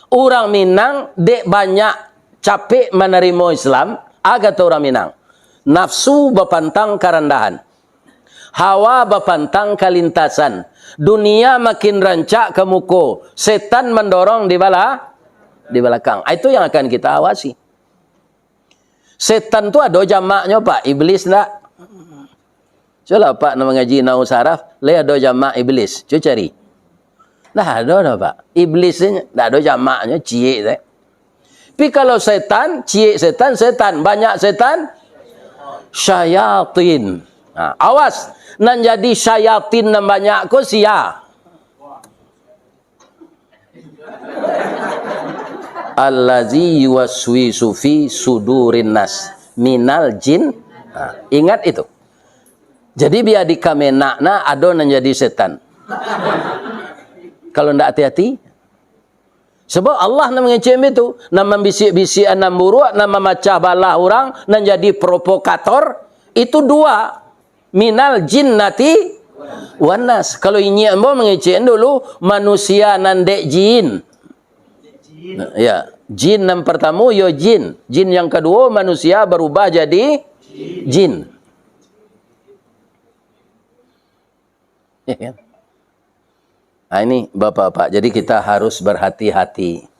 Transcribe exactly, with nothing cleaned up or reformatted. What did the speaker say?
Urang Minang dek banyak capek manarimo Islam, a kato urang Minang, nafsu bapantang karandahan, hawa bapantang kalintasan, dunia makin rancak ka muko, setan mandorong di bala-, di balakang. Ah, itu yang akan kita awasi. Setan tu ado jamaknyo, Pak, iblis ndak? Cubolah Pak nan mangaji nahwu saraf, lai ado jamak iblis? Cubo cari. Ndak ado doh, Pak. Iblis ni ndak ado jamaknyo, ciek sajo. Tapi kalau setan, ciek setan, setan. Banyak setan, syayatin. Nah, awas, nan jadi syayatin nan banyak ko sia? Allazi yuwaswisu fi sudurin nas minal jin. Nah, ingat itu. Jadi, bia di Kamenag nah ado nan jadi setan. Kalau ndak hati-hati. Sebab Allah nan mangecek itu, nan mambisik-bisikan nan buruak, nan mamacah balah urang, nan jadi provokator, itu dua. Minal jinnati wan nas. Kalau inyiak ambo mangecek dulu, manusia nan dek jin. Ya, jin nan partamo yo jin. Jin yang kaduo, manusia barubah jadi jin. Ya kan? Nah, ini Bapak-bapak, jadi kita harus berhati-hati.